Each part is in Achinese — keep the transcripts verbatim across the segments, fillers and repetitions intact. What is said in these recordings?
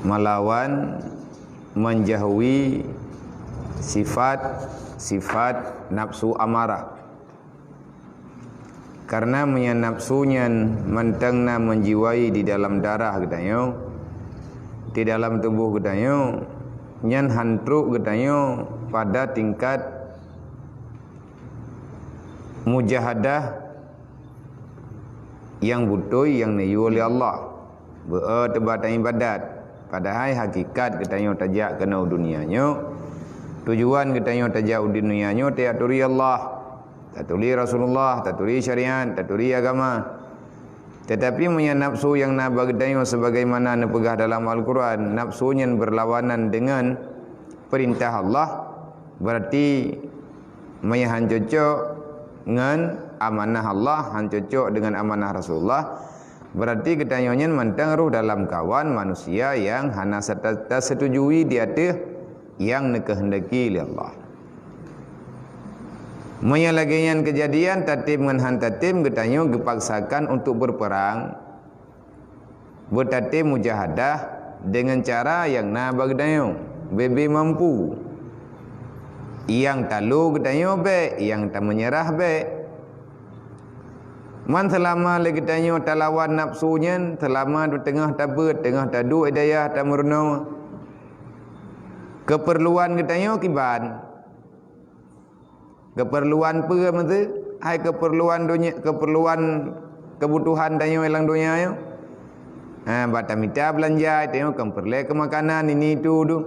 Melawan menjauhi sifat-sifat nafsu amarah. Karena meunyoe nafsu nyan mantong na menjiwai di dalam darah geutanyoe, di dalam tuboh geutanyoe, nyan han trok geutanyoe pada tingkat mujahadah nyang beutôi nyang neuyue lé Allah. Beu-e teuba taibadat, padahai hakikat geutanyoe tajak keunoe u dunia nyoe, tujuan geutanyoe tajak u dunia nyoe tajak turi Allah, taturi Rasulullah, taturi syariat, taturi agama. Tetapi meunyoe nafsu nyang na bak geutanyoe sebagaimana neupeugah dalam Al-Quran, nafsu nyan berlawanan dengan perintah Allah, berarti meunyoe han cocok ngon amanah Allah, han cocok dengan amanah Rasulullah, berarti geutanyoe nyan mantong rôh dalam kawan manusia nyang hana seta-, tasetujui di ateueh nyang neukehendaki lé Allah. Meunyoe lagée nyan keujadian, tatem ngon han tatem, geutanyoe geupaksakan untuk berperang, beutatem mujahadah deungon cara nyang na bak geutanyoe, bebe mampu. Nyang talo geutanyoe bék, nyang tameunyeurah bék. Man seulama lé geutanyoe talawan nafsu nyan, seulama teungoh tabeuet, teungoh taduek dayah tameurunoe, keupeurluan geutanyoe kiban. Keupeurluan peue meusti? Hai keupeurluan donya, keupeurluan keubutuhan tanyoe lam donya nyoe. Ha, bak tamita beulanja tanyoe kan peureulée keu makanan ini itu tu.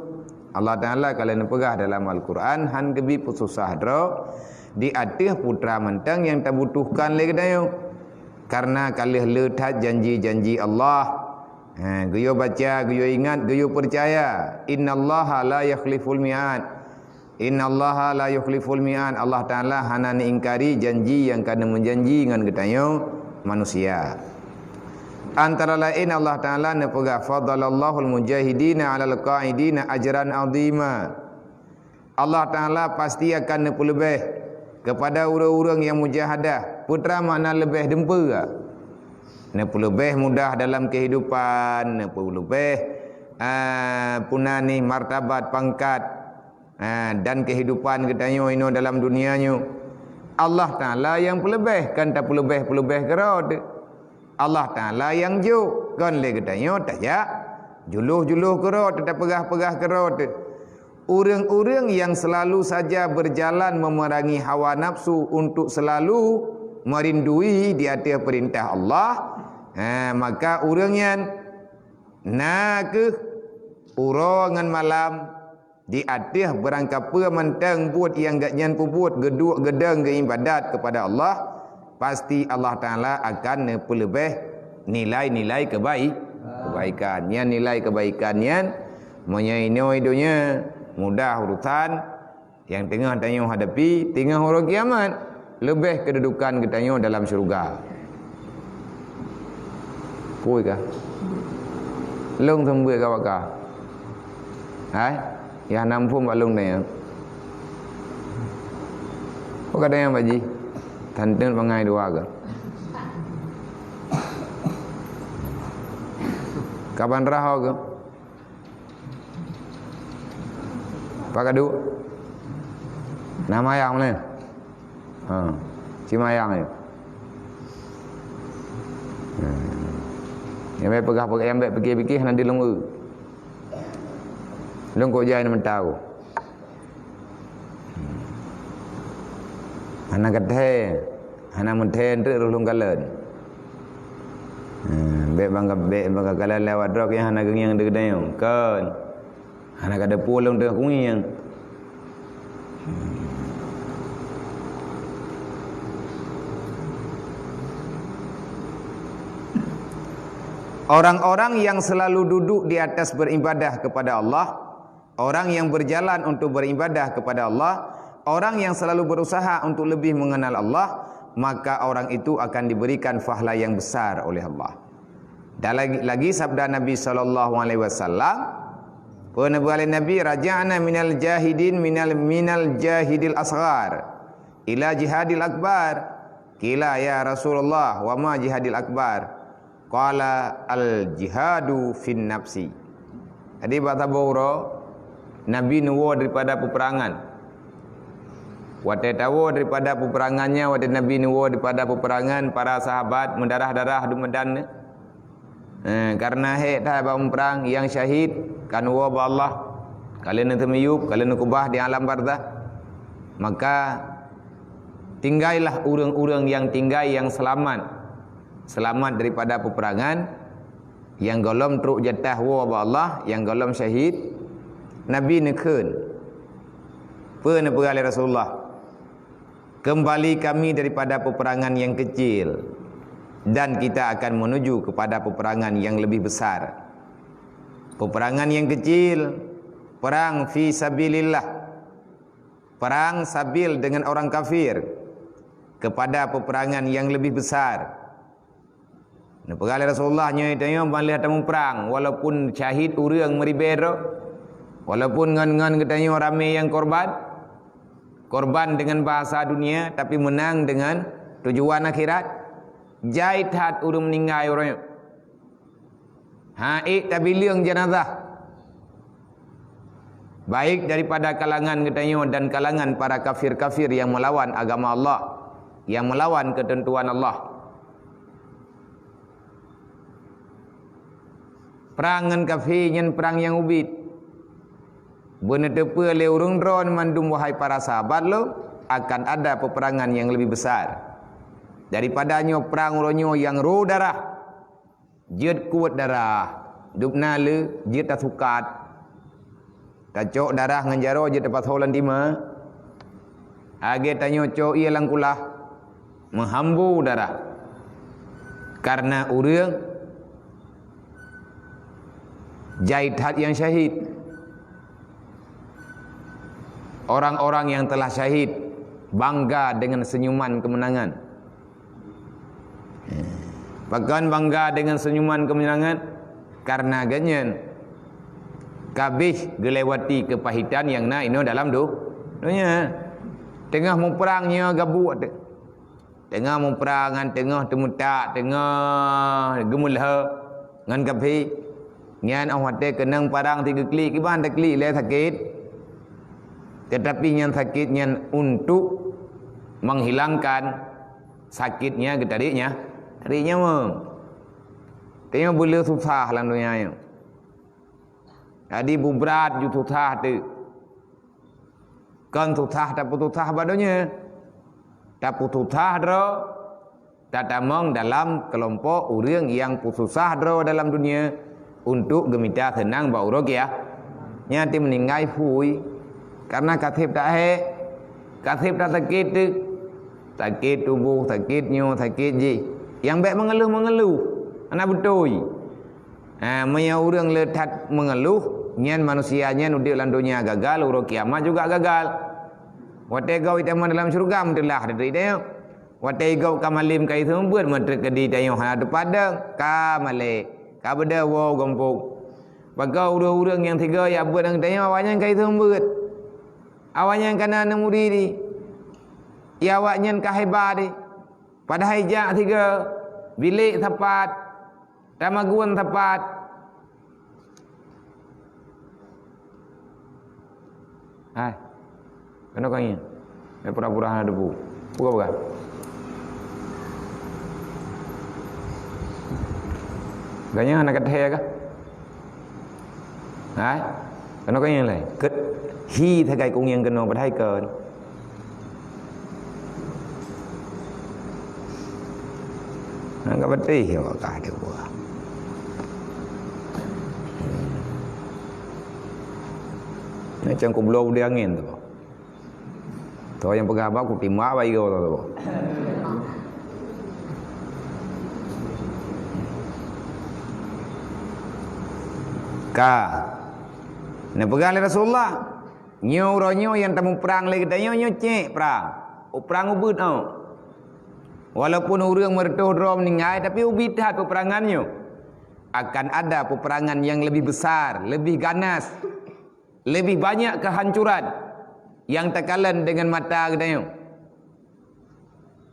Allah Taala ka lheueh neupeugah dalam Al-Quran, han geubi peususah droe di ateueh putra mantong nyang tabutuhkan lé geutanyoe. Karena ka lheueh le that janji-janji Allah. Ha, geuyue baca, geuyue ingat, geuyue peucaya. Innallaha la yukhliful mi'ad. Innallaha la yukhliful mi'ad. Allah Taala hana neuingkari janji nyang ka neumeujanji ngon geutanyoe manusia. Antara laén Allah Taala neupeugah, "Fadhalallahul mujahidina 'alal qa'idina ajran 'azima." Allah Taala pasti akan neupeuleubeh kepada ureuëng-ureuëng nyang mujahadah. Peue teuma makna leubeh dumpeue? Neupeuleubeh mudah dalam kehidupan, neupeuleubeh, ah, peue nan nih, martabat, pangkat, ah, dan kehidupan geutanyoe inoe dalam dunia nyoe. Allah Taala nyang peuleubeh, kan tapeuleubeh-peuleubeh keudroe teuh. Allah Taala nyang jok, kon lé geutanyoe tajak juloh-juloh keudroe teuh, tapeugah-peugah keudroe teuh. Ureuëng-ureuëng nyang seulalu saja beujalan meumeurangi hawa nafsu untuk seulalu meurindui di ateueh peurintah Allah, ha, maka ureuëng nyan na kheueh uroe ngon malam di ateueh beurangkapeue mantong buet nyang gobnyan peubuet, geuduek geudong geuibadat keupada Allah, pasti Allah Taala akan neupeuleubeh nilai-nilai keubai-, keubaikan. Nyan nilai keubaikan nyan, meunyoe inoe donya mudah urosan, nyang teungoh tanyoe hadapi, teungoh uroe kiamat, leubeh keududukan geutanyoe dalam syeuruga. Pui ka? Lôn seumeubeuet ka bak ka. Hai? Yah na muphom bak lôn nyan. Peue ka nyan, Pak Ji? Tanteun bangai dua ke? Kaban raho ke? Pak Kadu? Na mayang mana? Ha. Ci mayang ni. Hmm. Nyang bèk peugah-peugah, nyang bèk pikir-pikir, nanti lôn eu. Lôn kok jai na meuta ku. Hana geuthèe, hana meuthèe treuk roh lôn kalon. Hmm, bèk bangga, bèk bangga kalon lewat droe nyang hana geungieng deuh geutanyoe. Kon. Hana ka teupeu lôn teungoh kumieng. Orang-orang yang selalu duduk di atas beribadah kepada Allah, orang yang berjalan untuk beribadah kepada Allah, orang yang selalu berusaha untuk lebih mengenal Allah, maka orang itu akan diberikan pahala yang besar oleh Allah. Dan lagi, lagi sabda Nabi sallallahu alaihi wasallam, peue neupeugah lé Nabi, "Raja'na minal jahidin, minal, minal jahidil asghar ila jihadil akbar." Qila, "Ya Rasulullah, wa ma jihadil akbar?" Qala, "Al jihadu fin nafsi." Jadi bak saboh uroe, Nabi neuwoe daripada peperangan. Watée tawoe daripada peperangan nyan, watée Nabi neuwoe daripada peperangan, para sahabat meudarah-darah dum meudan. Eh, karena hék that bak muprang, nyang syahid ka neuwoe bak Allah, ka lheueh neuteumiyueb, ka lheueh neukeubah di alam barzakh. Maka, tinggailah ureuëng-ureuëng nyang tinggai nyang seulamat. Seulamat daripada peperangan, nyang gohlom trok jatah woe bak Allah, nyang gohlom syahid. Nabi neukheun, peue neupeugah lé Rasulullah? Kembali kami daripada peperangan yang kecil, dan kita akan menuju kepada peperangan yang lebih besar. Peperangan yang kecil, perang fi sabilillah, perang sabil dengan orang kafir, kepada peperangan yang lebih besar. Neupeugah lé Rasulullah, nyoe tanyoe ban lheueh tamuprang, walaupun syahid ureuëng meuribée droe, walaupun ngon-ngon geutanyoe ramé nyang korban, korban dengan bahasa dunia, tapi menang dengan tujuan akhirat, jai that ureuëng meuninggai uroe nyoe. Ha, ék tabileueng jenazah, baik daripada kalangan geutanyoe dan kalangan para kafir-kafir yang melawan agama Allah, yang melawan ketentuan Allah. Prang ngon kafé nyan prang nyang ubit. Beuneuteupeue lé ureuëng droe mandum, wahai para sahabat lôn, akan ada peperangan yang lebih besar daripada nyoe, prang uroe nyoe nyang rô darah. Jeuet kuet darah, dubna le jeuet tasukat. Tacok darah ngon jaroe jeuet tapasoe lam tima. Lagée tanyoe cok ié lam kulah, meuhambu darah. Karena ureuëng jai that nyang syahid. Orang-orang yang telah syahid bangga dengan senyuman kemenangan. Pakon bangga dengan senyuman kemenangan? Karena geuhnyan ka abéh geulewati keupahitan nyang na inoe dalam do-, donya. Teungoh muprang nyoe gabuek teuh. Teungoh muprang ngon teungoh teumeutak, teungoh geumeulhö ngon kafé. Nyan óh watée keunong parang sigeuklik, kiban taklik lé sakét. Tetapi nyan sakét nyan untuk menghilangkan sakét nyang geutarek nya, tarek nyawa. Tanyoe beuleueh susah lam donya nyoe. Jadi bubrat ju susah teuh. Kon susah tapeususah bak donya. Tapeususah droe, tatamong dalam keulompok ureuëng nyang peususah droe dalam dunia untuk geumita seunang bak uroe kiamat. Nyan teuma meuninggai phui, karena ka seb that hék, ka seb that sakét teuh. Sakét tuboh, sakét nyoe, sakét jih. Nyang bék meungeuluh-meungeuluh, hana beutôi. Ha, meunyoe ureuëng le that meungeuluh, nyan manusia nyan udeb lam donya gagal, uroe kiamat juga gagal. Watée gob itamong dalam syeuruga, meuteulah teuh tanyoe. Watée gob ka malem ka iseumeubeuet, meuteukeudi tanyoe hana teupadang, ka malée, ka beudôh woe gampông. Bagaih ureuëng-ureuëng nyang sigoe jak beuet ngon tanyoe, awaknyan ka iseumeubeuet. Awaknyan ka na aneuk murit di. Ya, awaknyan ka hebat di. Padahai jak sigoe, bilék sapat, tamagun sapat. Hai. Keunoe kayée. Hai, pura-pura hana debu. Buka-buka. Ganya hana kathée kah? Hai? Keunoe kayée lé. Ket hi sagai kuyang keunoe padahai kon. Nang ka beutih ya, ka ada buah. Macam ku bloe di angin tu. Toh nyang peugah haba ku timbak bak igoe tu. Ka. Neupeugah lé Rasulullah, nyoe uroe nyoe nyang tamuprang lé geutanyoe nyoe cék prang. Prang ubit nyoe. Walaupun ureuëng meureutoh droe meuninggai, tapi ubit that peperangan nyoe. Akan ada peperangan yang lebih besar, lebih ganas, lebih banyak kehancuran yang takalon dengan mata geutanyoe.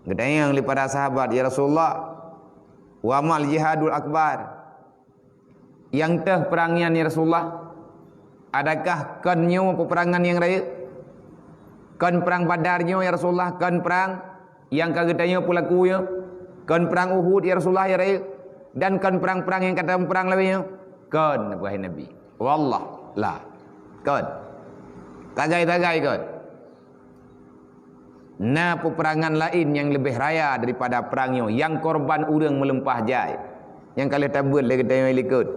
Geutanyong lé para sahabat, "Ya Rasulullah, wa mal jihadul akbar?" Nyang teuh peurang nyan, ya Rasulullah? Adakah kon nyoe peperangan nyang rayeuk? Kon prang Badar nyoe, ya Rasulullah, kon prang nyang ka geutanyoe peulaku nyoe? Kon prang Uhud, ya Rasulullah, ya rayeuk? Dan kon prang-prang nyang ka tapeurang lawét nyoe? Kon, wahai Nabi. Wallah, la. Kon. Tagai-tagai kon. Na peperangan laén nyang leubeh raya daripada prang nyoe, nyang korban ureuëng meuleumpah jai. Nyang ka lheueh tabeuet lé geutanyoe likot.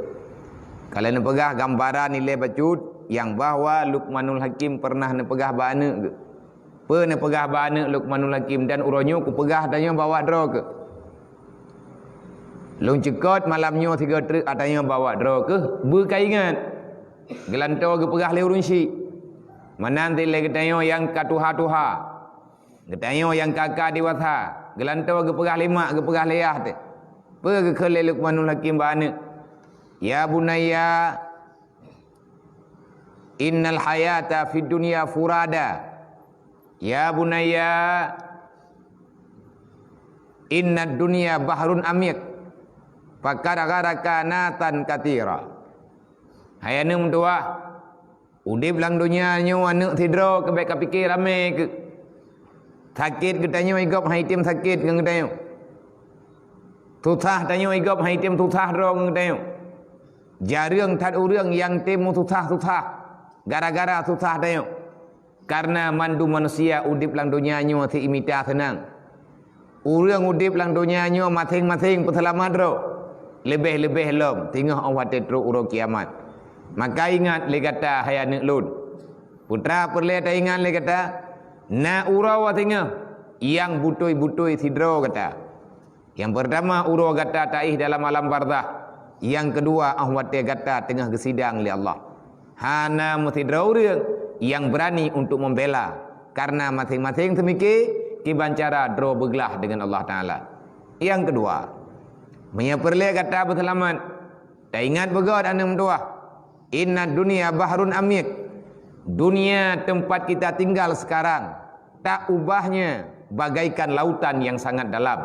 Ka lheueh neupeugah gambaran ilée bacut nyang bahwa Luqmanul Hakim pernah neupeugah bak aneuëk geuh. Peue neupeugah bak aneuëk Luqmanul Hakim, dan uroe nyoe kupeugah tanyoe bahwa droe keuh. Lôn ceukot malam nyoe sigoe treuk, tanyoe bahwa droe keuh beukaingat. Geulantoe geupeugah lé ureuëng syik. Meunan cit lé geutanyoe nyang ka tuha-tuha. Geutanyoe nyang ka-ka dewasa. Geulantoe geupeugah lé mak, geupeugah lé yah teuh. Peue geukheun lé Luqmanul Hakim bak aneuëk? Ya bunayya, innal hayata fid dunya furada. Ya bunayya, innad dunya bahrun amiq. Faqad gharaka nasan katsira. Hai aneuëk meutuwah, udeb lam donya nyoe aneuëk sidroe keuh bék kapike ramé keuh. Sakét geutanyoe igob han item sakét ngon geutanyoe. Susah tanyoe igob han item susah droe ngon geutanyoe. Jareueng that ureuëng nyang tem meususah-susah gara-gara susah tanyoe. Kareuna mandum manusia udeb lam donya nyoe si imita seunang. Ureuëng udeb lam donya nyoe maséng-maséng peuseulamat droe. Leubeh-leubeh lom singoh 'oh watée trok uroe kiamat. Maka ingat lé gata, hai aneuëk lôn. Peue teuma peureulée taingat lé gata, na uroe singoh nyang beutôi-beutôi sidroe gata. Nyang peurtama, uroe gata taéh dalam alam barzakh. Nyang keudua, 'oh watée gata teungoh geusidang lé Allah. Hana meusidroe ureuëng nyang beurani untuk membela, kareuna maséng-maséng seumike kiban cara droe beuglah deungon Allah Taala. Nyang keudua, meunyoe peureulée gata beuseulamat, taingat beugét aneuëk meutuwah. Inna dunia bahrun amiq. Dunia tempat kita tinggal sekarang, tak ubahnya bagaikan lautan yang sangat dalam.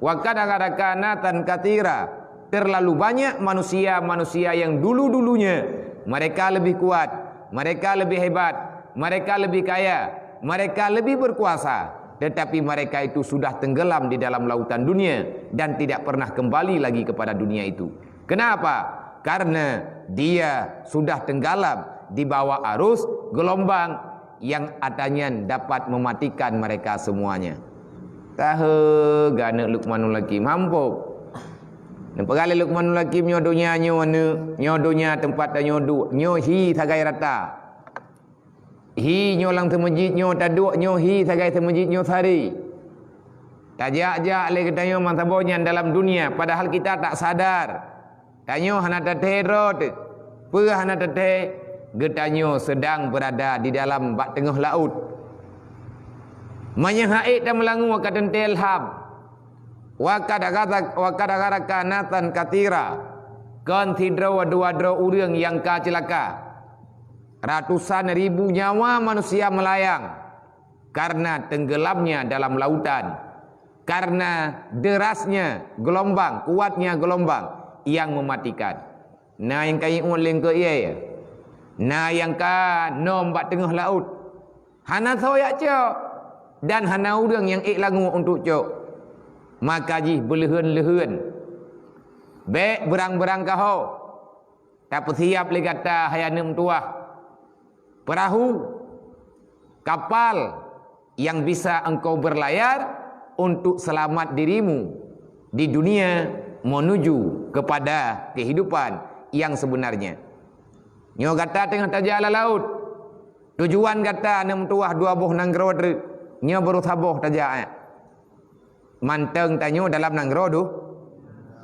Wa qad aghraqna nasan katsira, terlalu banyak manusia-manusia yang dulu-dulunya mereka lebih kuat, mereka lebih hebat, mereka lebih kaya, mereka lebih berkuasa, tetapi mereka itu sudah tenggelam di dalam lautan dunia dan tidak pernah kembali lagi kepada dunia itu. Kenapa? Karena dia sudah tenggelam di bawah arus gelombang yang atanyan dapat mematikan mereka semuanya. Tahe ganeuk Luqmanul Hakim, hampôh. Neupeugah lé Luqmanul Hakim, nyoe donya nyoe aneuëk, nyoe donya teumpat tanyoe duek, nyoe hi sagai rata. Hi nyoe lam seumeujid nyoe taduek, nyoe hi sagai seumeujid nyoe sari. Tajak-jak lé geutanyoe meusaboh nyan dalam dunia, padahal kita tak sadar. Tanyoe hana tathee droe teuh. Peue hana tathee? Geutanyoe sedang berada di dalam bak teungoh laôt. Meunyoe han ék tameulangue ka teuntée lham. Wa qad aghaza-, wa qad aghraqna nasan katsira. Kon sidroe dua droe ureuëng nyang ka ceulaka. Ratusan ribu nyawa manusia melayang karena tenggelamnya dalam lautan, karena derasnya gelombang, kuatnya gelombang yang mematikan. Na nyang ka iuet lé keu ié, na nyang ka nom bak teungoh laôt. Hana soe jak cok, dan hana ureuëng nyang ék langue untuk cok. Maka jih beuleuheun-leuheun, bék beurang-beurang kaho. Tapeusiab lé gata, hai aneuëk meutuwah, peurahô, kapal yang bisa engkau berlayar untuk selamat dirimu di dunia menuju kepada kehidupan yang sebenarnya. Nyoe gata teungoh tajak lam laôt. Tujuan gata aneuëk meutuwah dua boh nanggroe treuk. Nyoe baroe saboh tajak, eh. Mantong tanyoe dalam nanggroe dua.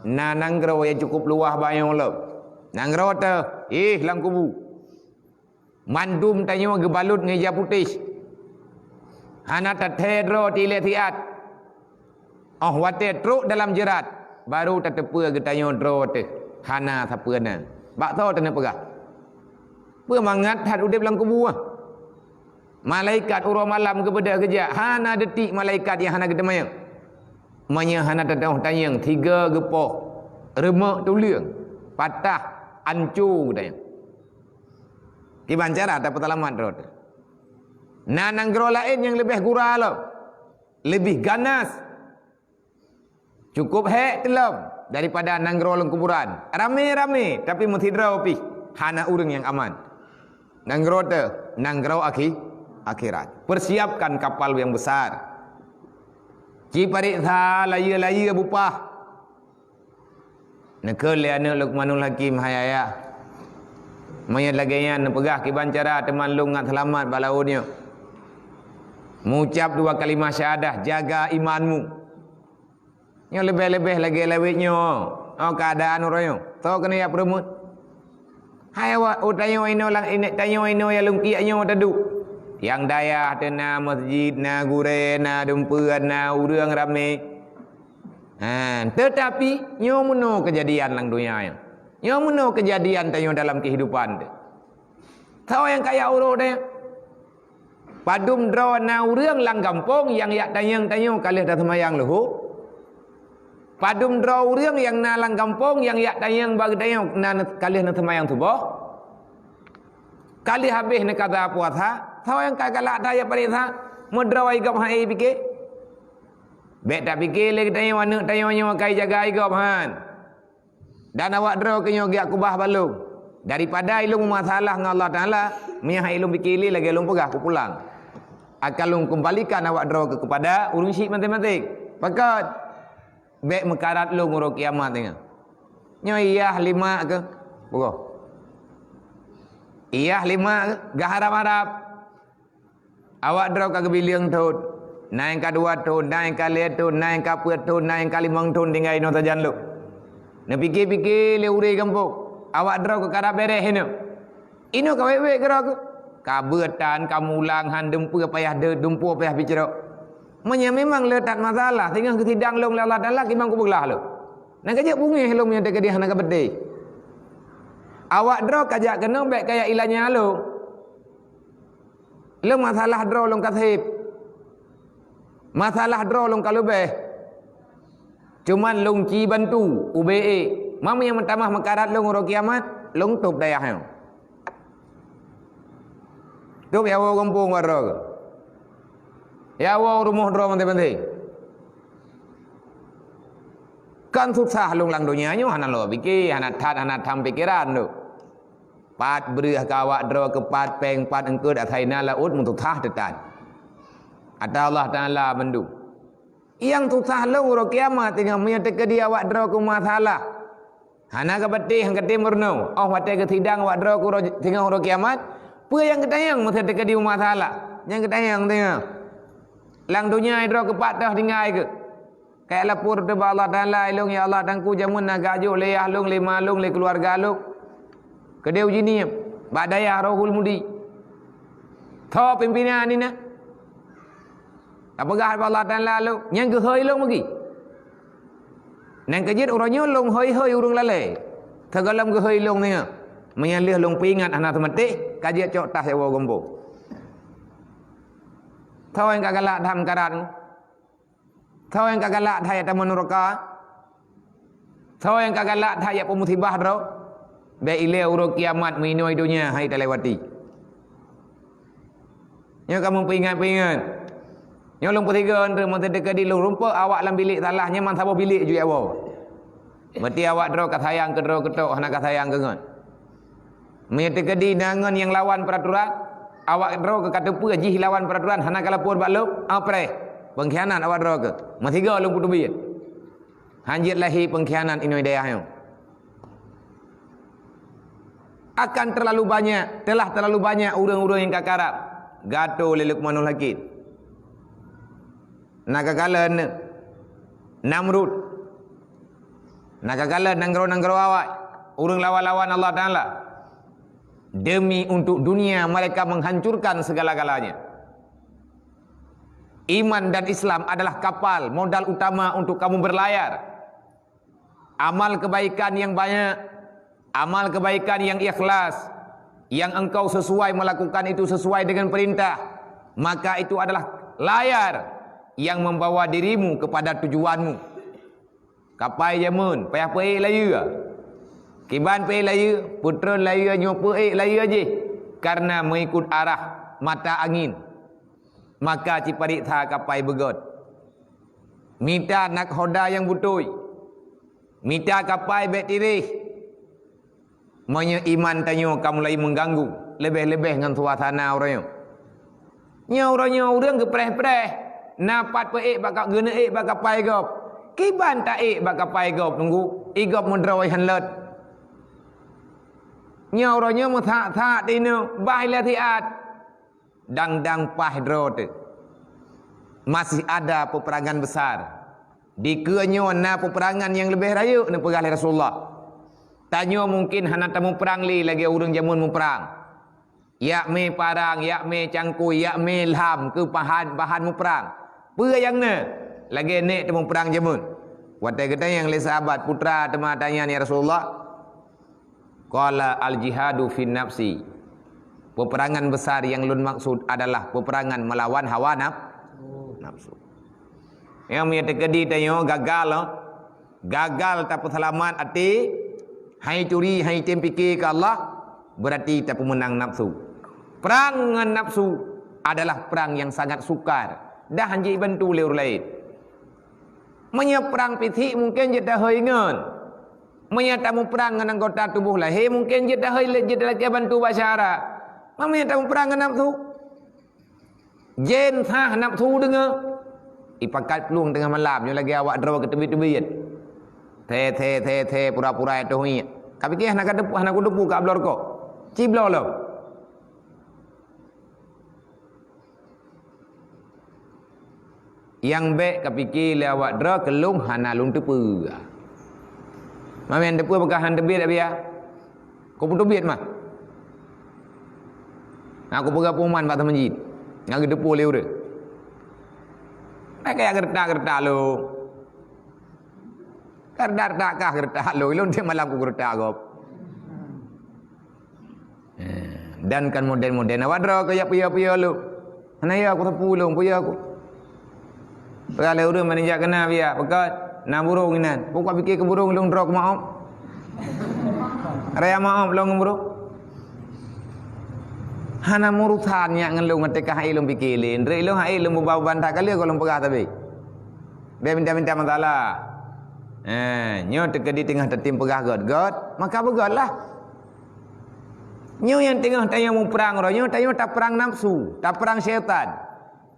Na nanggroe nyang cukup luwah bak nyoe lom. Nanggroe teuh, ih, lam kubu. Mandum tanyoe geubalot ngon ija putéh. Hana tathee droe tilék siat. 'Oh watée trok dalam jeurat, baru tateupeue geutanyoe droe teuh hana sapeue na. Bak soe taneuk peugah? Peue mangat that udeb lam kubu, ah? Malaikat uroe malam geubeudôh geujak, hana deutiek malaikat nyang hana geuteumanyong. Meunyoe hana teutoh tanyong, tiga geupoh, reumeuk tuleueng, patah, anco geutanyoe. Kiban cara tapeuseulamat droe teuh. Na nanggroe laén nyang leubeh gura lom, leubeh ganas, cukup hék teulom daripada nanggroe lam kuburan. Ramé-ramé, tapi meusidroe pih hana ureuëng nyang aman. Nanggroe teuh, nanggroe akhi-, akhirat. Persiapkan kapal yang besar. Ci pareksa layeue-layeue bupah. Neukheun lé aneuëk Luqmanul Hakim, "Hai ayah, meunyoe lagée nyan neupeugah kiban cara teuma lôn ngat seulamat bak laôt nyoe. Meuucab dua kalimah syahadah, jaga imanmu. Nyoe leubeh-leubeh lagée lawét nyoe, oh, keuadaan uroe nyoe. Soe keuneuk jak peureumeun?" Hai awak, oh, tanyoe inoe lam, inoe, tanyoe inoe nyang lôn kiek nyoe taduek. Nyang dayah teuh na masjid, na gurée, na dumpeue, na ureuëng ramé. Ha, teutapi nyoe meunoe keujadian lam donya nyoe. Nyoe meunoe keujadian tanyoe dalam keuhidupan teuh. Soe nyang kajak uroe nyoe? Padum droe na ureuëng lam gampông nyang jak tanyong tanyoe ka lheueh taseumayang leuhô? Padum droe ureuëng nyang na lam gampông nyang jak tanyong bak geutanyoe na ne-, ka lheueh neuseumayang suboh? Ka lheueh habéh neukada puasa? Soe nyang ka galak that jak pareksa? Meudroe gob hai pike? Bék tapike lé geutanyoe aneuëk tanyoe nyoe ka ijaga gob han. Dan awak droe keuh nyoe geujak keubah bak lôn. Daripada ilôn meumasalah ngon Allah Taala, meunyoe hai lôn pike lé lagée lôn peugah kupulang. Akan lôn keumbalikan awak droe keuh keupada ureuëng syiek maséng-maséng. Pakon? Bék meukarat lôn uroe kiamat nyoe. Nyoe iyah lima keuh. Peugah. Iyah lima keuh, geuharab-harab. Awak droe ka geubileung thon, na nyang ka dua thon, na nyang ka lhée thon, na nyang ka peuet thon, na nyang ka limong thon tinggai inoe sajan lôn. Neupike-pike lé ureuëng gampông, awak droe keuh karab béréh inoe. Inoe ka wék-wék keudroe keuh. Ka beuet tan, ka mulang han, dumpeue payah deuet, dumpeue payah picrok. Meunyoe memang le that masalah, singoh geusidang lôn lé Allah Taala, kiban kupeuglah lôn. Nyang ka jeuet beungéh lôn meunyoe teukeudi hana ka beudé. Awak droe ka jak keunoe bék kajak ilanya lôn. Lôn masalah droe lôn ka sép. Masalah droe lôn ka leubeh. Cuman lôn ci bantu ubé ék. Meunyoe meutamah meukarat lôn uroe kiamat, lôn tôb dayah nyoe. Tôb ya woe gampông droe. Ya woe rumoh droe maté-maté. Kan susah lôn lam donya nyoe hana lôn pike, hana that, hana tham pikeran tu. Pat breueh keu awak droe keuh, pat péng, pat eungkôt, asai na laôt meususah teutan. Ata Allah Taala mandum. Nyang susah lom uroe kiamat teungoh meunyoe teukeudi awak droe keuh masalah. Hana ka patéh, hana ka tem meurunoe. Óh watée geusidang awak droe keuh uroe, teungoh uroe kiamat, peue nyang geutanyong meusé teukeudi masalah? Nyang geutanyong teungoh. Lam donya droe keuh pat toh tinggai keuh. Kajak lapor teuh bak Allah Taala, "Ilôn ya Allah, Teungku, jameun na gajok lé yah lôn, lé ma lôn, lé keuluwarga lôn. Keudeh uji niem bak dayah Rohul Mudi. Tho pimpinan nina." Tapeugah bak Allah Taala lôn, "Nyang geuhôi lôn meugi. Nyang keujeuet uroe nyoe lôn hôi-hôi ureuëng lalée. Teugohlom geuhôi lôn nyoe. Meunyoe lheueh lôn peuingat hana teumatéh, ka jeuet cok tah siwoe gampông." Tho nyang ka galak that meukarat nyoe. Soe nyang ka galak that jak tamong nuraka? Soe nyang ka galak that jak peumusibah droe? Bék ilée uroe kiamat meuinoe donya hai talewati. Nyoe ka meupeuingat-peuingat. Nyoe lôn peusigoe, meunyoe teukeudi lôn rumpok awak lam bilék salah, nyoe man saboh bilék ju jak woe. Berarti awak droe ka sayang keu droe keutok, hana ka sayang keu ngon. Meunyoe teukeudi na ngon nyang lawan peuraturan, awak droe keuh ka teupeue jih lawan peuraturan, hana ka lapor bak lôn, ah, preh. Peungkhianat awak droe keuh. Meusigoe lôn peuteubiet. Han jeuet lahé peungkhianat inoe dayah nyoe. Akan terlalu banyak, telah terlalu banyak ureuëng-ureuëng nyang ka karab. Gato lé Luqmanul Hakim. Na ka kalon Namrud. Na ka kalon nanggroe-nanggroe awai, ureuëng lawan-lawan Allah Taala. Demi untuk dunia mereka menghancurkan segala-galanya. Iman dan Islam adalah kapal modal utama untuk kamu berlayar. Amal kebaikan yang banyak, amal kebaikan yang ikhlas, yang engkau sesuai melakukan itu sesuai dengan perintah, maka itu adalah layar yang membawa dirimu kepada tujuanmu. Kapai jameun, payah peuék layeue. Kiban peuék layeue, peutreun layeue nyoe peuék layeue jih. karena mengikut arah mata angin, maka cipareksa kapai beugöt. Mita nakhoda nyang beutôi. Mita kapai bék tiréh. Meunyoe iman tanyoe ka mulai meuganggu, leubeh-leubeh ngon suasana uroe nyoe. Nyoe uroe nyoe ureuëng geupreh-preh, na pat peuék bak ka-, geuneuék bak kapai gob. Kiban taék bak kapai gob teungku, i gob meudroe hán lôt. Nyoe uroe nyoe meusak-sak tinoe, bah ilée siat. Dang-dang paih droe teuh. Masih ada peperangan besar. Dikeue nyoe na peperangan nyang leubeh rayeuk neupeugah lé Rasulullah. Tanyoe mungken hana tamuprang lé lagée ureuëng jameun muprang. Yak mé parang, yak mé cangkui, yak mé lham keu bahan, bahan muprang. Peue nyang na? Lagée nék tamuprang jameun. Watée geutanyong lé sahabat, "Peue teuma tanyan, ya Rasulullah?" Qala, "Al-jihadu fin nafsi." Peperangan besar nyang lôn maksud adalah peperangan melawan hawa naf-, nafsu. Nyang meunyoe teukeudi tanyoe gagal, gagal tapeuseulamat até, hai turi, hai tem pike keu Allah, beurati tapeumeunang nafsu. Prang ngon nafsu adalah prang nyang sangat sukar, dah hanjeuet jibantu lé ureuëng laén. Meunyoe prang fisik mungken jeuet tahôi ngon. Meunyoe tamuprang ngon anggota tuboh lahé mungken jeuet tahôi lé-, jeuet lakée bantu bak syara. Meunyoe tamuprang ngon nafsu, jén sah nafsu deungoe. Ipakat plueng teungoh malam nyoe lagée awak droe keu teubiet-teubiet. The, the, the, the, pura-pura toh ngiek. Ka pike hana ka depu-, hana kudepu ka bloe rukok. Ci bloe lom. Nyang bék kapike lé awak droe keu lôn hana lôn teupeue. Mamén teupeue beukah han teubiet, Abiya? Kau peuteubiet mah. Aku peugah pengumuman bak teumeujiet. Nyan geuteupeue lé ureuëng. Nah, kayak gertak-gertak lôn. Gertak-gertak kah gertak lôn. Ilôn tiep malam ku gertak gob. Eh, dan kan model-model awak droe keu yak piya-piya lôn. Hana ya aku teupeu lôn, peue ya aku. Peugah lé ureuëng meunan jak keunan biya, peugah na burông inan. Pokok pike keu burông lôn droe keu maob. Raya maob lôn ngon burông. Hana murusan nyak ngon lôn ngon teuka hai lôn pike lé. Ndrek lôn hai lôn beuba-ban that kali goh lôn peugah tabe. Bék minta-minta masalah. Eh, nyoe teukeudi teungoh tatem peugah göt-göt, maka beugöt lah. Nyoe nyang teungoh tanyoe muprang uroe nyoe, tanyoe taprang nafsu, taprang syaitan.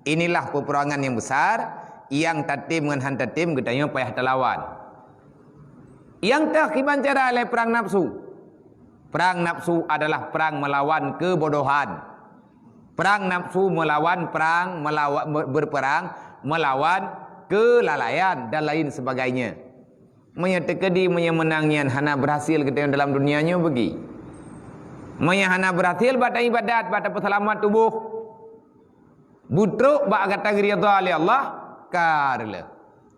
Inilah peperangan nyang besar, nyang tatem ngon han tatem geutanyoe payah talawan. Nyang teuh kiban cara lé prang nafsu. Prang nafsu adalah prang melawan keubodohan. Prang nafsu melawan prang, melawa-, berperang melawan kelalaian dan lain sebagainya. Meunyoe teukeudi meunyoe meunang nyan hana beurhasil geutanyoe dalam dunia nyoe beugi. Meunyoe hana beurhasil bak ibadat, bak tapeuseulamat tuboh, beutrok bak gata geuridha lé Allah, ka reuloh.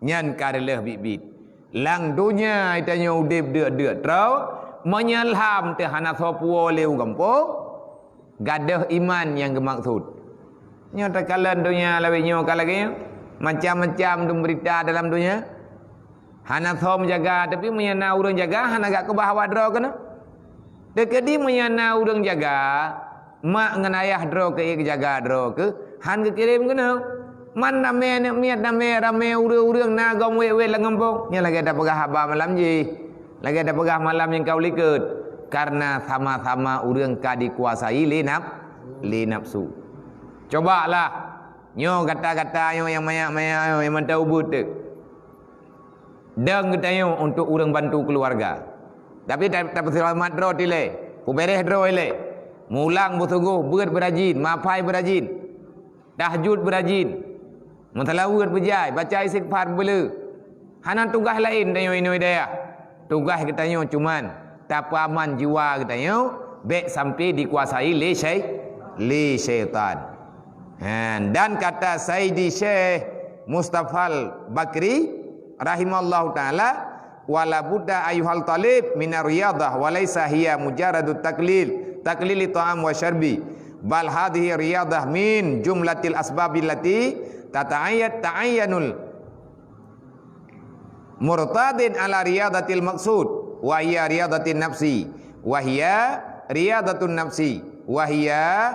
Nyan ka reuloh biet-biet. Lam dunia tanyoe udeb deuk-deuk troe, meunyoe lham teuh hana soe puwoe lé u gampông, gadôh iman nyang geumaksud. Nyoe takalon donya lawét nyoe ka lagée nyoe. Macam-macam dum beurita dalam donya. Hana soe meujaga, tapi meunyoe na ureuëng jaga, hana gak keubah awak droe keunoe. Teukeudi meunyoe na ureuëng jaga, mak ngon ayah droe keu ék jaga droe keu, han geukirém keunoe. Man ramé aneuk miet, ramé, ramé ureuëng-ureuëng na gom wét-wét lam gampông. Nyan lagée tapeugah haba malam jih. Lagée tapeugah malam nyang ka u likot. Karena sama-sama ureuëng ka dikuasai lé naf-, lé nafsu. Cobalah, nyoe gata-gata nyoe nyang manyak-manyak nyoe nyang mantong ubeut teuh. Dong geutanyoe untuk ureuëng bantu keuluwarga. Tapi ta-, tapeuseulamat droe tilée, peubeureh droe ilée. Mulang beusunggoh, beuet beurajin, mapai beurajin. Tahajud beurajin. Meuseulaweuet beujai, baca istighfar beuleu. Hana tugaih laén tanyoe inoe dayah. Tugaih geutanyoe cuman tapeuaman jiwa geutanyoe bék sampai dikuasai lé syai-, lé syaitan. Ha, dan kata Saidi Syekh Mustafal Bakri rahimallahu taala, "Wala budda ayyuhal talib minar riyadah wa laisa hiya mujarradu taklil, taklili ta'am wa syarbi. Bal hadhihi riyadah min jumlatil asbabil lati tata'ayyad, ta'ayyanul murtadin ala riyadatil maqsud, wa hiya riyadatin nafsi, wa hiya riyadatun nafsi." Wa hiya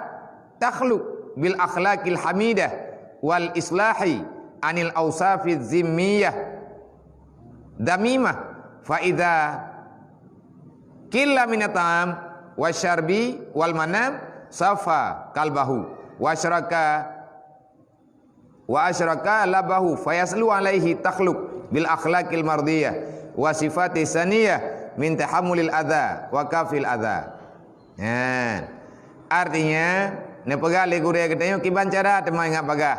takhluq bil akhlaqil hamidah wal islahi anil ausafiz zimmiyah damimah. Fa idza qilla minat ta'am wa syarbi wal manam safa qalbahu wa asyraka wa asyraka labahu fayaslu alaihi takhluq bil akhlaqil mardiyah wa sifati saniyah min tahammulil adza wa kafil adza. Nah, artinya, neupeugah lé gurée geutanyoe kiban cara teuma ingat bagah.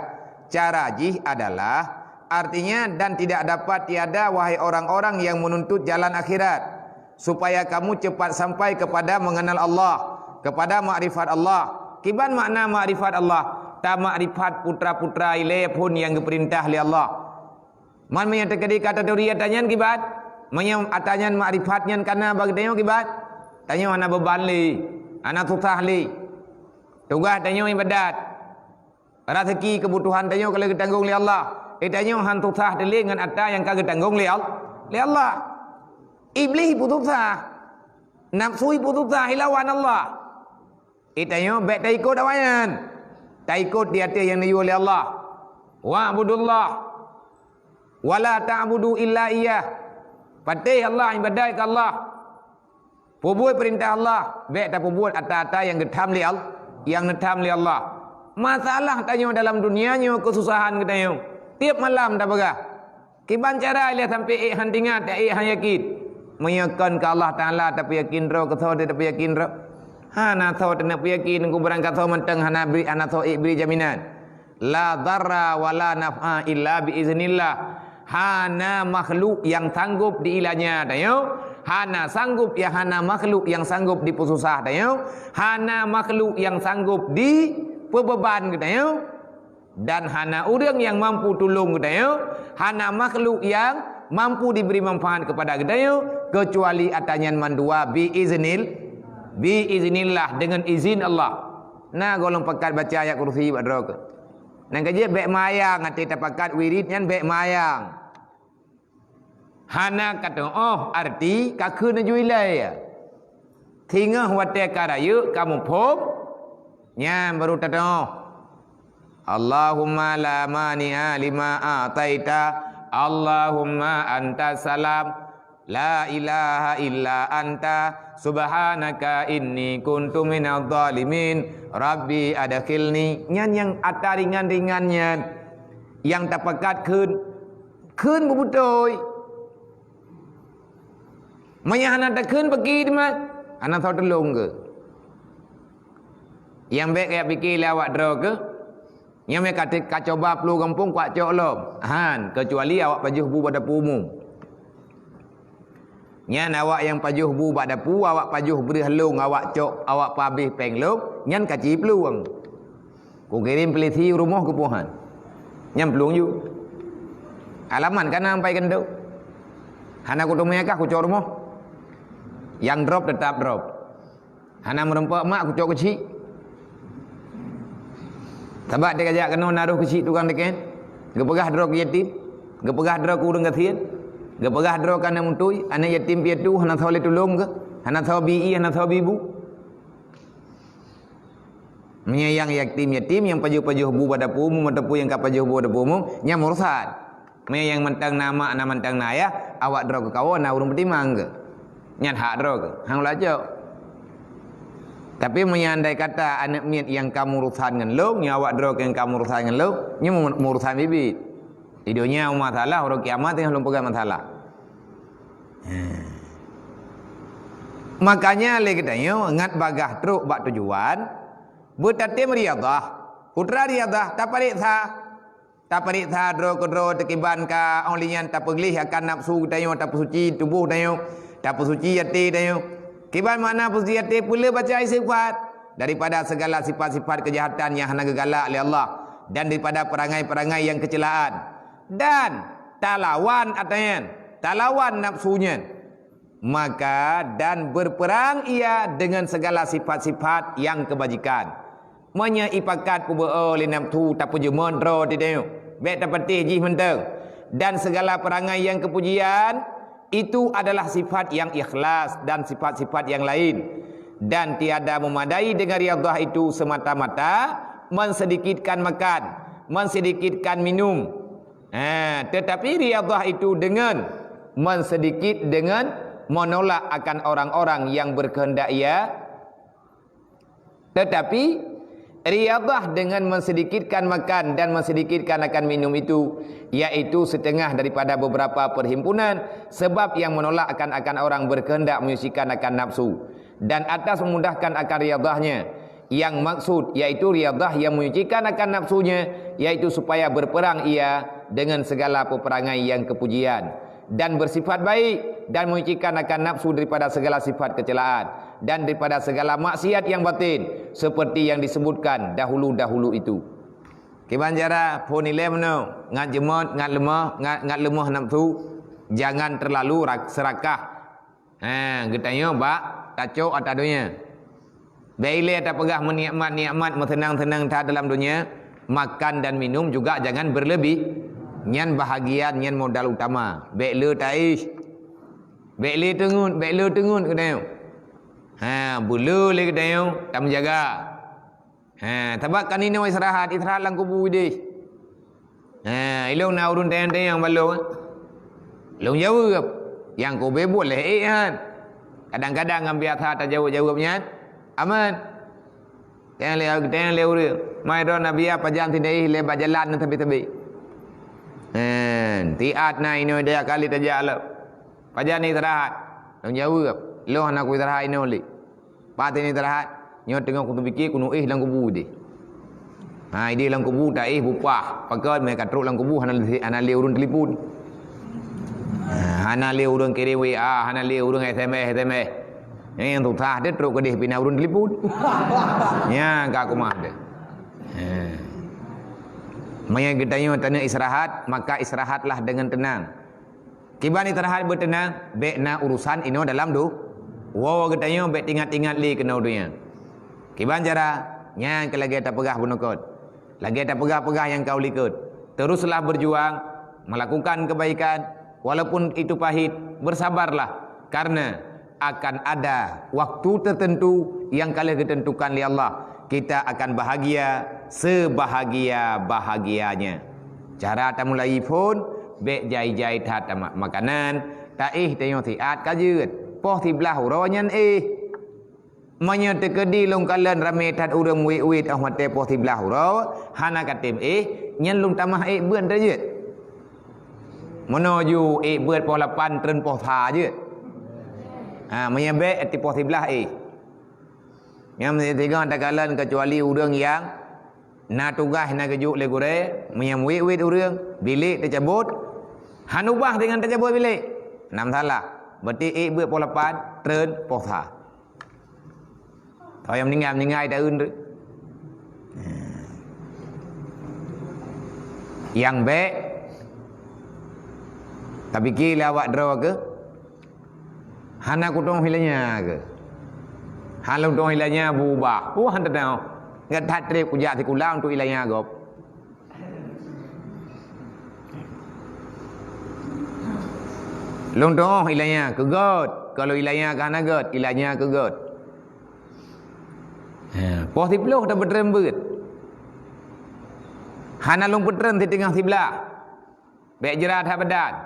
Cara jih adalah, artinya, dan tidak dapat tiada, wahai orang-orang yang menuntut jalan akhirat, supaya kamu cepat sampai kepada mengenal Allah, kepada makrifat Allah. Kiban makna makrifat Allah? Tamakrifat putra-putra ilée phon nyang geupeurintah lé Allah. Man meunyoe teukeudi ka taturi ata nyan kiban? Meunyoe ata nyan makrifat nyan kana bak geutanyoe kiban? Tanyoe hana beuban lé, hana susah lé. Tugaih tanyoe ibadat. Raseuki keubutuhan tanyoe ka lheueh geutanggong lé Allah. Eh, tanyoe han susah teulé ngon ata nyang ka geutanggong lé Al-, lé Allah. Iblih pun susah. Nafsu pun susah ilawan Allah. Eh, tanyoe bék taikot awaknyan. Taikot di ateueh nyang neuyue lé Allah. Wa'budullah. Wa la ta'budu illa iyyah. Patéh Allah, ibadat keu Allah. Peubuet peurintah Allah, bék tapeubuet ata-ata nyang geutham lé Al-, nyang neutham lé Allah. Masalah tanyoe dalam dunia nyoe keususahan geutanyoe. Tieb malam tapeugah, kiban cara ilée sampoe ék han teuingat, ék han yakin. Meunyoe kon keu Allah Taala tapeuyakin droe, keu soe teuh tapeuyakin droe? Hana soe teuh neupeuyakin, kubarangkasoe mantong hana bri, hana soe ék bri jaminan. La dharra wa la naf'a illa bi iznillah. Hana makhluk nyang sanggob diilanya tanyoe, hana sanggob ya, hana makhluk nyang sanggob dipeususah tanyoe, hana makhluk nyang sanggob dipeubeuban geutanyoe, dan hana ureuëng nyang mampu tulông geutanyoe, hana makhluk nyang mampu dibri manfaat keupada geutanyoe, keucuali ata nyan mandua bi iznil-, bi iznillah, deungon izin Allah. Na gohlom pakat baca ayat kursi bak droe keuh. Nyang keujeuet bék mayang, até tapakat wirid nyan bék mayang. Hana ka teuoh arti ka kheun aju ilée. Singoh watée ka rayeuk ka muphom, nyan baru tateuoh. Allahumma la mani'a lima a'taita, Allahumma anta salam, la ilaha illa anta, subhanaka inni kuntu minadh dhalimin, rabbi adkhilni. Nyan nyang ata ringan-ringan nyan. Nyang tapakat kheun, kheun beubeutôi. Meunyoe hana takheun, peuki teuma, hana soe tulông keuh. Nyang bék kajak pike lé awak droe keuh, nyang mé ka, ka coba plueng gampông kuak cok lom. Han, keucuali awak pajoh bu bak dapu umum. Nyan awak nyang pajoh bu bak dapu, awak pajoh breueh lông, awak cok, awak peuhabéh péng lông, nyan ka ci plueng. Kukirém peulisi u rumoh keupoh han. Nyan plueng ju. Alamat ka na ampai keuneuk. Hana kuteumé kah kucok rumoh. Nyang drop teutap drop. Hana meurumpok mak kucok keuchik. Sabab teuka jak keunoe na roh keuchik tukang deken. Geupeugah droe keu yatim. Geupeugah droe keu ureuëng gasien. Geupeugah droe keu aneuëk meutui, aneuëk yatim piatu, hana soe lé tulông keuh. Hana soe bi ié, hana soe bi bu. Meunyoe nyang yatim-yatim, nyang pajoh-pajoh bu bak dapu umum ataupun nyang ka pajoh bu bak dapu umum, nyan meurusan. Meunyoe nyang mantong na mak, na mantong na ayah, awak droe keuh kawoe na ureuëng peutimang keuh. Nyan hak droe keuh, han ulacok. Tapi meunyoe andai kata aneuëk miet nyang ka meurusan ngon lôn, nyoe awak droe keuh nyang ka meurusan ngon lôn, nyoe meu-, meurusan biet-biet. Di donya masalah, uroe kiamat nyang lôn peugah masalah. Makanya lé geutanyoe ngat bagaih trok bak tujuan, beutatem riadah. Putra riadah tapareksa. Tapareksa droe keudroe teukiban ka, óh lheueh nyan tapeugleh akan nafsu geutanyoe, tapeusuci tuboh tanyoe, tapeusuci até tanyoe. Kiban makna peusuci até? Peuleueh baca istighfar daripada segala sifat-sifat keujahatan nyang hana geugalak lé Allah dan daripada perangai-perangai nyang keuceulaan. Dan talawan ata nyan, talawan nafsu nyan. Maka dan berperang ia dengan segala sifat-sifat nyang keubajikan. Meunyoe ipakat peubeuo lé nafsu tapeujeumeun droe di tanyoe, bék tapatéh jih mantong. Dan segala perangai nyang keupujian, itu adalah sifat nyang ikhlas dan sifat-sifat nyang laén. Dan tiada memadai dengan riyadhah itu semata-mata mensedikitkan makan, mensedikitkan minum. Ha, tetapi riyadhah itu dengan mensedikit, dengan menolak akan orang-orang yang berkehendak ia. Tetapi riyadhah dengan mensedikitkan makan dan mensedikitkan akan minum itu, yaitu setengah daripada beberapa perhimpunan, sebab yang menolak akan, akan orang berkehendak menyucikan akan nafsu. Dan atas memudahkan akan riyadhahnya, yang maksud yaitu riyadhah yang menyucikan akan nafsunya, yaitu supaya berperang ia dengan segala peperangai yang kepujian, dan bersifat baik, dan menyucikan akan nafsu daripada segala sifat kecelaan, dan daripada segala maksiat yang batin, seperti yang disebutkan dahulu-dahulu itu. Kiban cara phon ilée meunoe, ngat jeumot, ngat leumoh, ngat, ngat leumoh nafsu, jangan terlalu rak-, serakah. Ha, geutanyoe bak tacok ata donya. Bék ilée tapeugah meunikmat-nikmat, meuseunang-seunang that dalam donya, makan dan minum juga jangan berlebih. Nyan bahagian, nyan modal utama. Bék le taéh. Bék le teungeut, bék le teungeut geutanyoe. Ha, beule lé geutanyoe tameujaga. Ha, sabab kan inoe istirahat, istirahat lam kubu ideh. Ha, ilong na ureuëng tanyong-tanyong bak lôn. Lôn jaweueb, nyang kube buet lé ék han. Kadang-kadang ngon biasa tajaweueb-jaweueb nyan, aman. Tanyong lé, tanyong lé ureuëng, "Mai droe na biya pajan sideh lé bak jalan na sabe-sabe?" Ha, tiat na inoe daya kali tajak lom. Pajan istirahat? Lôn jaweueb, "Lôn hana kuistirahat inoe lé." Pat teuh istirahat, nyoe teungoh kuteupiké keuneuk éh lam kubu ideh. Ha, ideh lam kubu taéh bupah, pakon meuka trok lam kubu hana, hana lé ureuëng telepon. Ha, hana lé ureuëng kirém W A, hana lé ureuëng S M S, S M S. Nyan nyang susah teuh trok keudeh pih na ureuëng telepon. Nyan ka kumah teuh. Ha. Meunyoe geutanyoe taneuk istirahat, maka istirahatlah dengan tenang. Kiban istirahat beuteunang, bék na urusan inoe dalam du-, woe geutanyoe bék tingat-tingat lé keunoe donya. Kiban cara, nyan keuh lagée tapeugah bunoe kon. Lagée tapeugah-peugah nyang ka u likot. Teruslah berjuang, melakukan kebaikan, walaupun itu pahit, bersabarlah, karena akan ada waktu tertentu yang ka lheueh geuteuntukan lé Allah. Kita akan bahagia sebahagia-bahagianya. Cara tamulai phon, bék jai-jai that tamat makanan, taéh tanyoe siat ka jeuet. Poh siblaih uroe nyan éh. Meunyoe teukeudi lôn kalon ramé that ureuëng wét-wét óh watée poh siblaih uroe, hana katem éh, nyan lôn tamah ék beuet tajeuet. Meunoe ju ék beuet poh lapan treun poh sa jeuet. Ha, meunyoe bék, ati poh siblaih éh. Nyang meusigoe takalon keucuali ureuëng nyang na tugaih na geujok lé gurée, meunyoe wét-wét ureuëng, bilék teucabot, han ubah deungon teucabot bilék. Nam salah, berarti ék beuet poh lapan, treun poh sa. Tau nyang meuninggai, meuninggai taeun tu. Nyang bék, tapiké lé awak droe keuh, hana kutoh ilanya keuh. Hana lôn toh ilanya beubah. Wah, hana teutoh. Ngat that treb kujak sikula untuk ilanya gob. Lôn toh ilanya keu göt. Kalau ilanya ka hana göt, ilanya keu göt. Ha, poh siploh tapeutreun beuet. Hana lôn peutreun siteungoh siblaih. Bék jra that badan.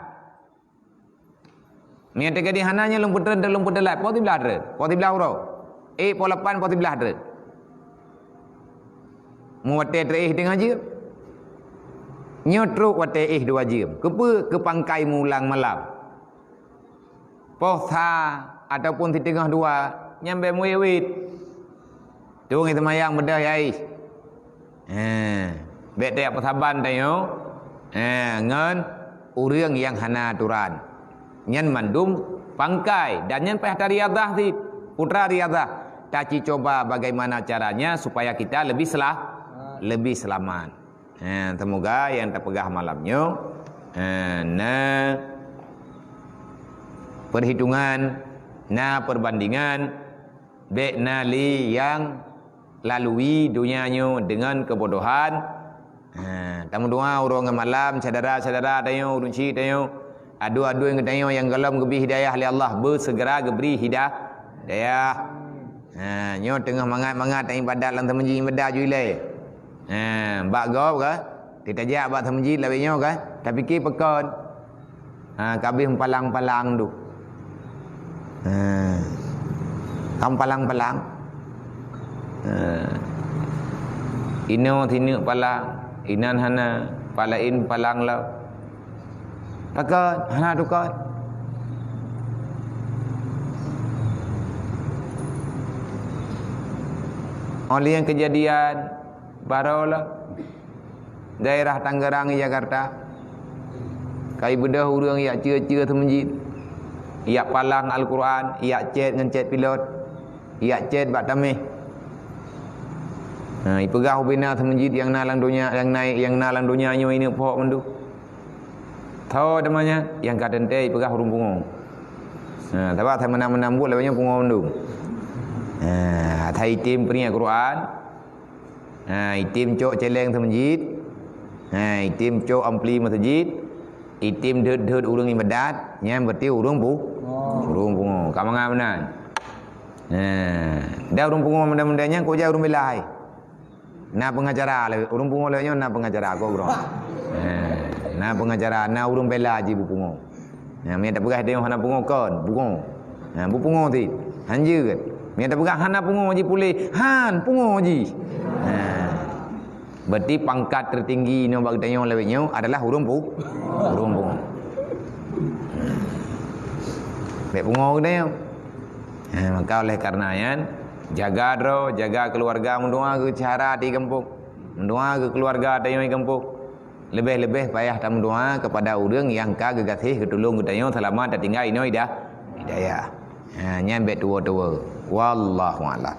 Meunyoe teukeudi hana nyan lôn peutreun, lôn peutreun lé, poh siblaih treun, poh siblaih uroe. Eh, poh lapan, poh siblaih treun. Meu watée teuéh teungoh jeuem. Nyoe trok watée éh dua jeuem. Keupeue? Keu pangkai mulang malam. Poh sa ataupun siteungoh dua, nyan bék meuwét-wét. Tueng seumayang beudôh ya ih. Ha, bék tajak peusaban tanyoe, ha, ngon ureuëng nyang hana aturan. Nyan mandum pangkai dan nyan payah tariadah cit. Putra riadah, taci coba bagaimana caranya supaya kita lebih selah-, lebih selamat. Ha, semoga nyang tapeugah malam nyoe, ha, na perhitungan, na perbandingan, bék na lé nyang lalui donya nyoe deungon keubodohan. Ha, tameudoa uroe ngon malam, syedara-syedara tanyoe, ureuëng chik tanyoe, adoe-adoe geutanyoe nyang gohlom geubri hidayah lé Allah, beuseugeura geubri hida-, hidayah. Ha, nyoe teungoh mangat-mangat ibadat lam seumeujid, ibadat ju ilée. Ha, bak gob ka, teutajak bak seumeujid lawét nyoe ka, tapike pakon. Ha, ka abéh palang-palang tu. Ha, ka palang-palang. Ha. Inoe sineuk palang, inan hana, palaén palang lom. Pakon, hana tukon. Óh lheueh nyan keujadian baroe lom daerah Tangerang, Jakarta. Ka ibeudôh ureuëng ijak ceue-ceue seumeujid, ijak palang Al-Quran, ijak cét ngon cét pilot, ijak cét bak taméh. Nah, ipeugah ubena seumeujid nyang na lam donya, nyang na, nyang na lam donya nyoe ineuk phok mandum. Tho teuma nyan, nyang ka teuntée ipeugah ureuëng pungo. Nah, sabab asai meunan-meunan buet lagée nyoe pungo mandum. Nah, asai item peuringat Quran. Ha, item cok céléng seumeujid. Ha, item cok ampli meuseujid. Item deuet-deuet ureuëng ibadat, nyan berarti ureuëng pu-, ureuëng pungo. Ka mangat meunan. Ha, dan ureuëng pungo muda-muda nyan kok jai ureuëng bela hai. Na pengacara lé, ureuëng pungo lé nyoe na pengacara kok groe. Ha, na pengacara, na ureuëng bela jih beupungo. Ha, meunyo tapeugah tanyoe hana pungo kon, pungo. Ha, beupungo ti. Hanjeuet. Meunyo tapeugah hana pungo jipuléh, han, pungo jih. Ha. Berarti pangkat tertinggi nyoe bak tanyoe lawét nyoe adalah ureuëng pu-, ureuëng pungo. Bék pungo geutanyoe. Ha, maka oleh karena nyan, jaga droe, jaga keluarga, meudoa keu syedara di gampông. Meudoa keu keluarga tanyoe di gampông. Leubeh-leubeh payah tameudoa kepada ureuëng nyang ka geugaséh geutulông geutanyoe seulamat tatinggai inoe idah-, hidayah. Ha, nyan bék tuwo-tuwo. Wallahu a'lam.